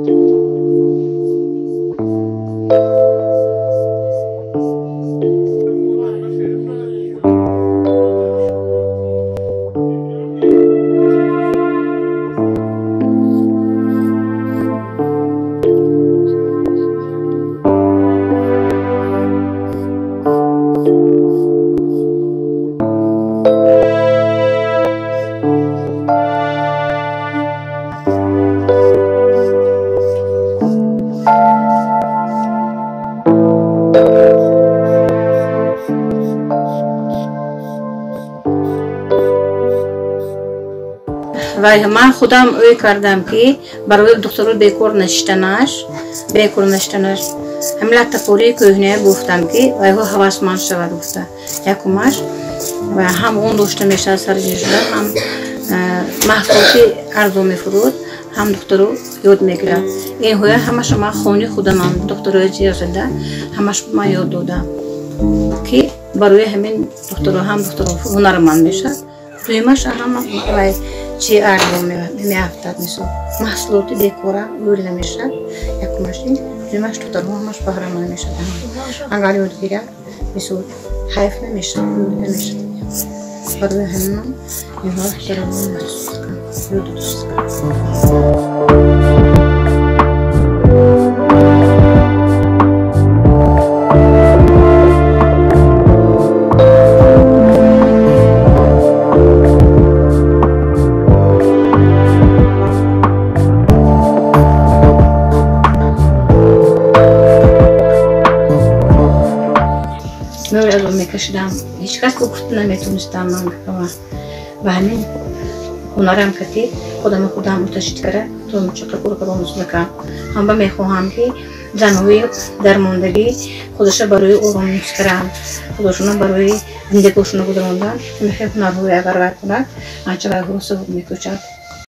Ва ман худам ӯй кардам, ки барои духтаро бекор наштанаш ҳамин латтапории кӯҳная гуфтам, ки вайҳо ҳавасманд шавад гуфта. Якумаш ва ҳам он дошта мешавад сарҷин шуда, ҳам маҳсулоти арзон мефурӯд, ҳам духтаро ёд мегирад. Инҳоя ҳамаша ман хони худамам духтарои ҷиғ зада ҳамаш ман ёд додам, ки барои ҳамин духтаро ҳам духтаро ҳунарманд мешавад. Дуюмаш ҳама вай чи арзон меафтад, мисол маҳсулоти бекора ӯр намешавад. Якумаш ин, дуюмаш духтарҳо ҳамаш баҳраманд мешавад. Агар ёд гирад, мисол ҳайф намешавад, ӯр намешавад. Барои ҳамин инҳо духтароро махсус ёд додам. Мекашидам, ҳеҷ кас гуфта наметонистам ман ва ҳамин ҳунарам кати худама худам муташид кара то мучақа куркаронусмакам. Ҳамба мехоҳам, ки занҳои дармондагӣ худаша барои оромиш карам, худошуна барои зиндагошуна гузарондан ҳамихел ҳунарҳои агар вай кунад, анча вайҳоро сабук мекӯчад.